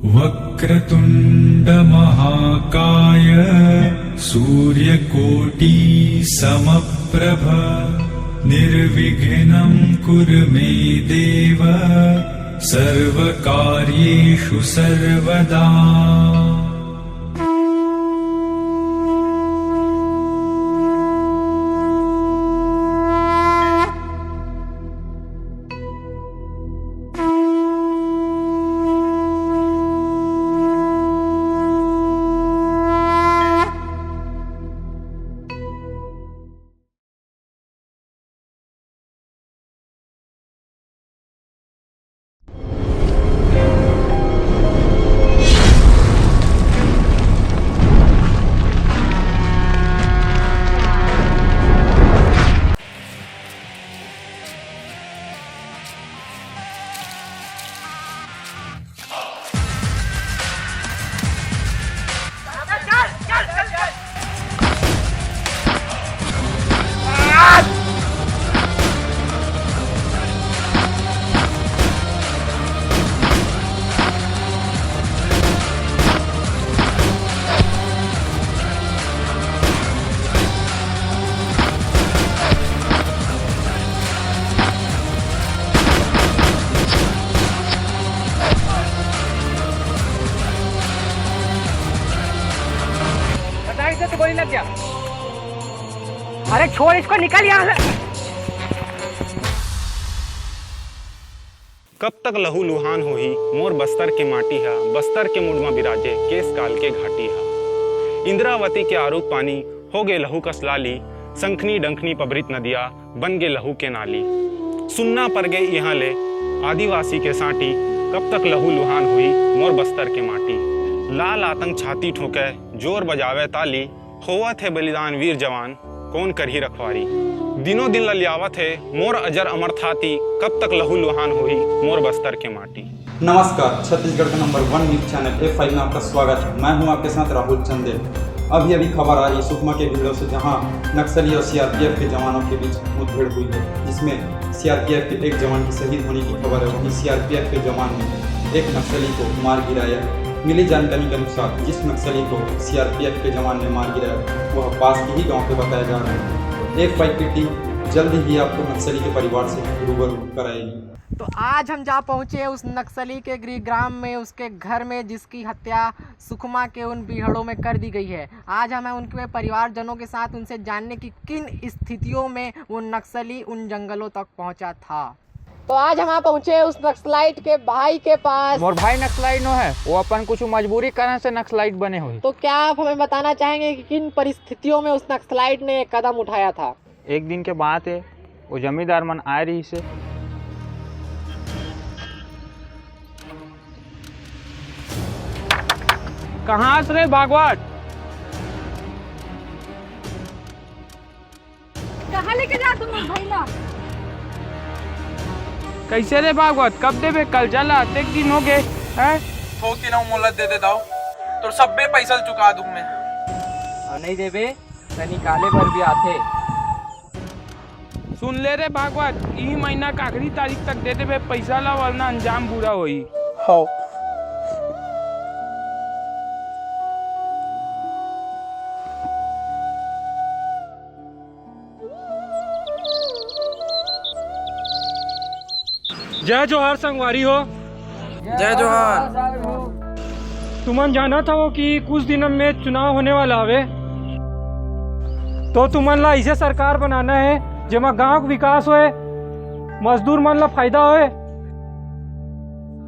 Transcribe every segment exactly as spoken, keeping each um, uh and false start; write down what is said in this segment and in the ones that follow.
वक्रतुण्ड महाकाय सूर्यकोटि समप्रभ निर्विघ्नं कुरु मे देव सर्वकार्येषु सर्वदा। अचानक से तो गोली लग गया। अरे छोड़ इसको, निकल यहाँ से। कब तक लहू लुहान होही मोर बस्तर के माटी ह, बस्तर के मुड़ म बिराजे केश काल के घाटी ह। इंद्रावती के आरूग पानी हो गे लहू कस लाली, संखनी डंखनी पबरित नदिया बन गे लहू के नाली। सुन्ना पर गे इहाँ ले आदिवासी के सांटी, कब तक लहू लुहान होही मोर बस्तर के माटी। लाल आतंक छाती ठोंके, जोर बजावे ताली, होवत हे बलिदान वीर जवान, कौन करही रखवारी। दिनों दिन ललियावत हे मोर अजर अमर थाती, कब तक लहू लुहान होही मोर बस्तर के माटी। नमस्कार, छत्तीसगढ़ का नंबर वन न्यूज चैनल ए फाइव में आपका स्वागत है। मैं हूं आपके साथ राहुल चंदेल। अभी अभी खबर आ रही है सुकमा के भीड़ों से, जहां नक्सली और सीआरपीएफ के जवानों के बीच मुठभेड़ हुई है, जिसमें सीआरपीएफ के एक जवान के शहीद होने की खबर है। वहीं सीआरपीएफ के जवान ने एक नक्सली को मार गिराया। मिली जानकारी के अनुसार, जिस नक्सली को सीआरपीएफ के जवान ने मार गिराया, वह पास के ही गांव के बताए जा रहे हैं। ए फाइव की टीम जल्द ही आपको नक्सली के परिवार से रूबरू कराएगी। तो आज हम जा पहुंचे उस नक्सली के गृह ग्राम में, उसके घर में, जिसकी हत्या सुकमा के उन बीहड़ों में कर दी गई है। आज हमें उनके परिवारजनों के साथ उनसे जानने की किन स्थितियों में वो नक्सली उन जंगलों तक पहुंचा था। तो आज हम आ पहुंचे उस नक्सलाइट के भाई के पास। मोर भाई नक्सलाइट नो है, वो अपन कुछ मजबूरी कारण से नक्सलाइट बने होही। तो क्या आप हमें बताना चाहेंगे कि किन परिस्थितियों में उस नक्सलाइट ने ये कदम उठाया था? एक दिन के बात है, वो जमींदार मन आए रहिस हे। कहाँ हस रे भागवत? कहाँ लेके जा तुम लोग भाई ला? कैसे रे भागवत, कब देबे? कल चला, अतेक दिन हो गए, हैं? थोक दिन अउ मोला दे दे दाऊ, तोर सब्बे पैसा ल चुका दूं मैं। अउ नहीं देबे, त निकाले बर भी आथे। सुन ले रे भागवत, इही महीना के आखिरी तारीख तक दे देबे पैसा ला, वरना अंजाम बुरा होही। हव। जय जोहार संगवारी हो। जय जोहार। तुमन जानत हवो कि कुछ दिन में चुनाव होने वाला हवे, तो तुमन ला ऐसे सरकार बनाना है जेमा गांव के विकास होए, मजदूर मन ला फायदा होए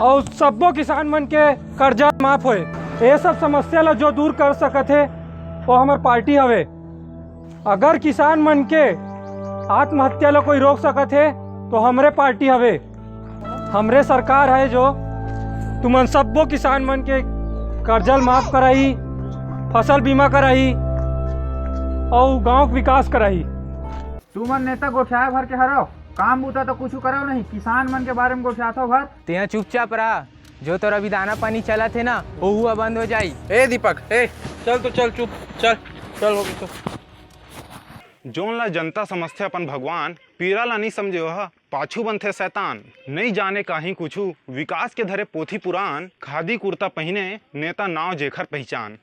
और सब्बो किसान मन के कर्जा माफ होए। ये सब समस्या ला जो दूर कर सकत हे, वो हमर पार्टी हवे। अगर किसान मन के आत्महत्या ला कोई रोक सकत हे, तो हमरे पार्टी हवे, हमरे सरकार है, जो तुमन सब्बो किसान मन के कर्जा ल माफ कराही, फसल बीमा कराही अउ गांव के विकास कराही। तुमन नेता गोठियाए भर के हरव, काम बूता तो कुछु करव नहीं, किसान मन के बारे में गोठियाथव भर। तेहा चुपचाप रह, जो तोर अभी दाना पानी चलत हे ना, ओहू ह बंद हो जाई। ए दीपक, ए, चल तो चल, चुप, चल, चल हो गई तो। जोन ला जनता समझथे अपन भगवान, पीरा ला नहीं समझे ओह, पाछू बनथे शैतान। नइ जाने काहीं कुछु, विकास के धरे पोथी पुरान, खादी कुर्ता पहिने, नेता नाव जेखर पहिचान।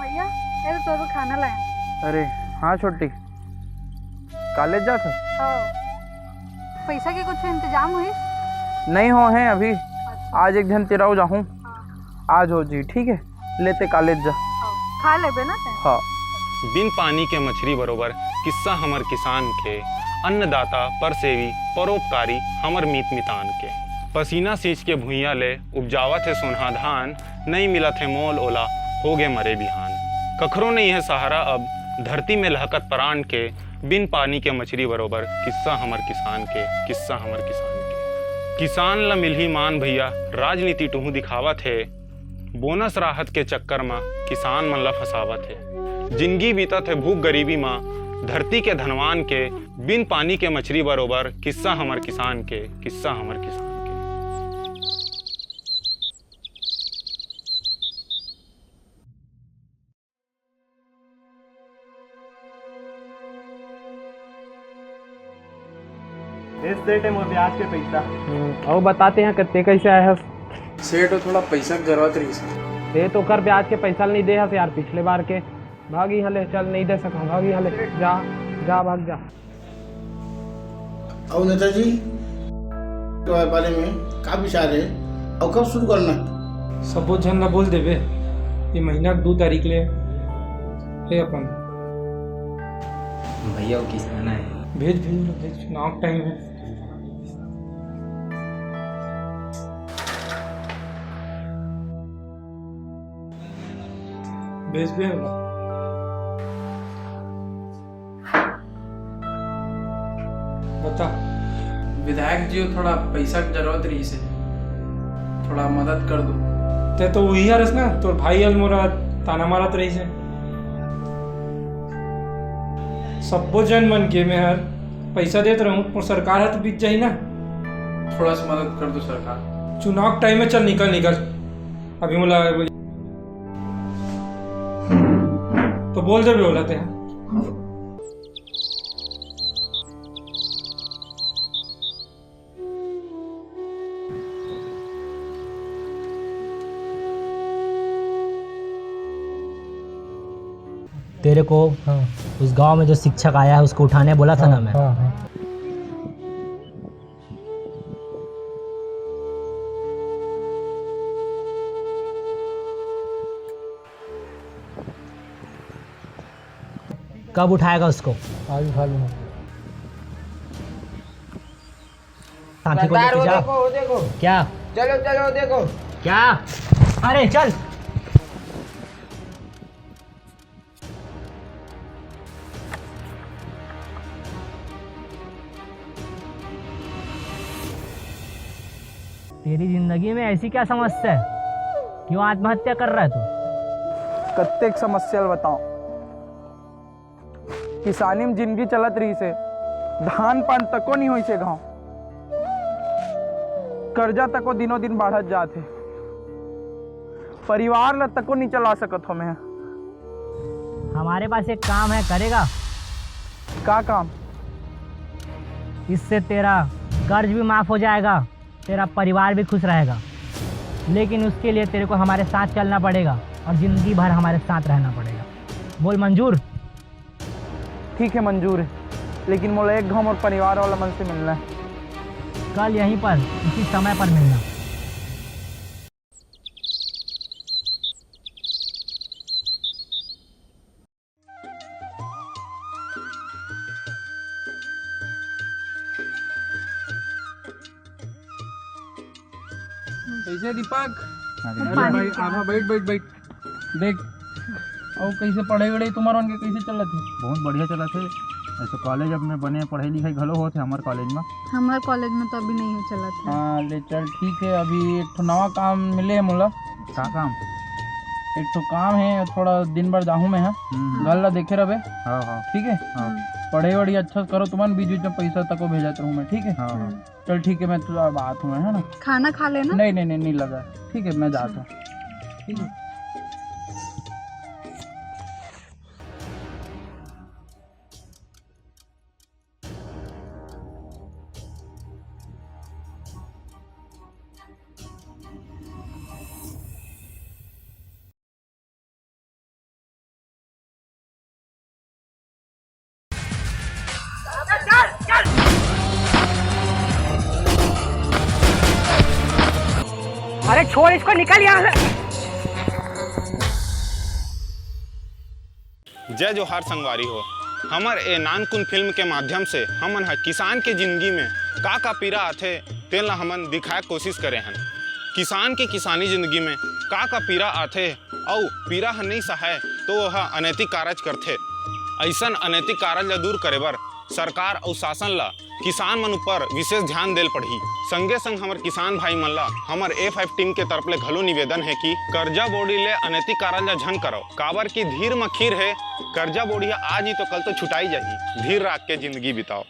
भैया, ये तो तोरो खाना लाया। अरे हाँ छोटी, कॉलेज जात हस? हाँ। पैसा के कुछ इंतजाम होइस? नहीं हो है अभी। अच्छा। आज एक झन तेरा जाहूँ। हाँ। आज हो जी, ठीक है, लेते कॉलेज जा। हाँ। खा लेबे ना तैं? हाँ। बिन पानी के मछरी बरोबर किस्सा हमर किसान के, अन्नदाता, परसेवी, परोपकारी हमर मीत मितान के। पसीना सींच के भुइयां ले उपजावत हे सोनहा धान, नइ मिलत हे मोल ओला, होगे मरे बिहान। कखरो नइ हे सहारा अब धरती में लहकत परान के, बिन पानी के मछरी बरोबर किस्सा हमर किसान के, किस्सा हमर किसान के। किसान ल मिलही मान भैया, राजनीति टुहू दिखावत हे। बोनस राहत के चक्कर म किसान मन ल फंसावत हे। जिनगी बीतत हे भूख गरीबी म, धरती के धनवान के, बिन पानी के मछरी बरोबर किस्सा हमर किसान के, किस्सा हमर किसान के। ए सेठ, ए मोर ब्याज के पइसा। हम्म, अउ बता तें ह कते कइसे आए हस? सेठ, वो थोड़ा पइसा के जरूरत रहिस। ते तो ओकर ब्याज के पइसा ल नइ दे हस यार, पिछले बार के। भाग इहाँ ले, चल, नइ दे सकंव, भाग इहाँ ले, जा, जा, भाग जा। अउ नेताजी के बारे में का विचार हे अउ कब शुरू करना हे? सबो झन ला बोल देबे, ये महीना के दू तारीख ले हे अपन। भैया, वो किसान आए। भेज, भेज, भेज, चुनाव टाइम हे। भेज दे ना। बता। विधायक जी, वो थोड़ा पइसा के जरूरत रहिस हे, थोड़ा मदद कर दो। ते तो उही हरस ना, तोर भाई आज मोला ताना मारत रहिस हे। सब्बो झन मन के मैं हर पइसा देत रहूं, पर सरकार ह तो बीत जाही ना। थोड़ा सा मदद कर दो सरकार। चुनाव टाइम में चल निकल, निकल। अभी मोला तो बोल देबे ओला तें। तेरे को, हाँ, उस गांव में जो शिक्षक आया है, उसको उठाने बोला था ना मैं? हाँ, हाँ। कब उठाएगा उसको? आज उठा लूंगा। साथी को सरदार, लेके वो जाओ। देखो, वो देखो। क्या? चलो, चलो, वो देखो। क्या? अरे, चल। तेरी जिंदगी में ऐसी क्या समस्या है? क्यों आत्महत्या कर रहा है तू? कत्तेक समस्या ल बताओ। किसानी म जिनगी चलत रहिस हे, धान पान तको नइ होइस हे घांव। करजा तको दिनों दिन बाढ़त जात हे। परिवार ल तको नइ चला सकत हों मैं। हमारे पास एक काम है, करेगा? का काम? इससे तेरा कर्ज भी माफ हो जाएगा, तेरा परिवार भी खुश रहेगा, लेकिन उसके लिए तेरे को हमारे साथ चलना पड़ेगा और जिंदगी भर हमारे साथ रहना पड़ेगा। बोल मंजूर? ठीक है, मंजूर है, लेकिन मोला एक घांव मोर परिवार वाला मन से मिलना है। कल यहीं पर इसी समय पर मिलना। कैसे दीपक? अरे अरे भाई, आवा, बैठ, बैठ, बैठ। देख, अउ कैसे पढ़ाई वढ़ाई तुम्हार मन के कैसे चलत हे? बहुत बढ़िया चलत हे। ऐसे कॉलेज अब में बने पढ़ाई लिखाई घलो होत हे हमर कॉलेज में। हमर कॉलेज में तो अभी नहीं हो चलत हे। हाँ, ले चल, ठीक है। अभी एक ठो नवा काम मिले हे मोला। का काम? एक ठो काम है, थोड़ा दिन भर जाहूँ मैं, हाँ। हम्म। घर ला देखे रहबे। हाँ, हाँ। ठीक है? हाँ। हम्म। पढ़ई वढ़ई अच्छा से करो, तुमन बीच बीच में पैसा तको भेजत रहूँ मैं, ठीक है? हाँ, हाँ। चल ठीक है, मैं तो अब आत हूँ, है ना? खाना खा लेना। नहीं, नहीं, नहीं, नहीं लगा, ठीक है, मैं जात हूँ। ठीक है। अरे छोड़ इसको, निकल यहाँ से। जय जोहार संगवारी हो। हमर ए नानकुन फिल्म के माध्यम से हमन ह किसान के जिंदगी में का का पीरा आथे, तेन ला हमन दिखाए के कोशिश करे हन। किसान के किसानी जिंदगी में का का पीरा आथे, अउ पीरा ह नइ सहाय तो वह अनैतिक कारज करथे। अइसन अनैतिक कारज ला दूर करे बर सरकार अउ शासन ला किसान मन ऊपर विशेष ध्यान देल पड़ही। संगे संग हमर किसान भाई मन ला हमर ए फाइव टीम के तरफ ले घलो निवेदन हे कि कर्जा बोड़ी ले अनैतिक कारज ला झन करव, काबर कि धीर म खीर हे, कर्जा बोड़ी ह आज नइ तो कल तो छुटाई जाही। धीर राख के जिंदगी बिताओ।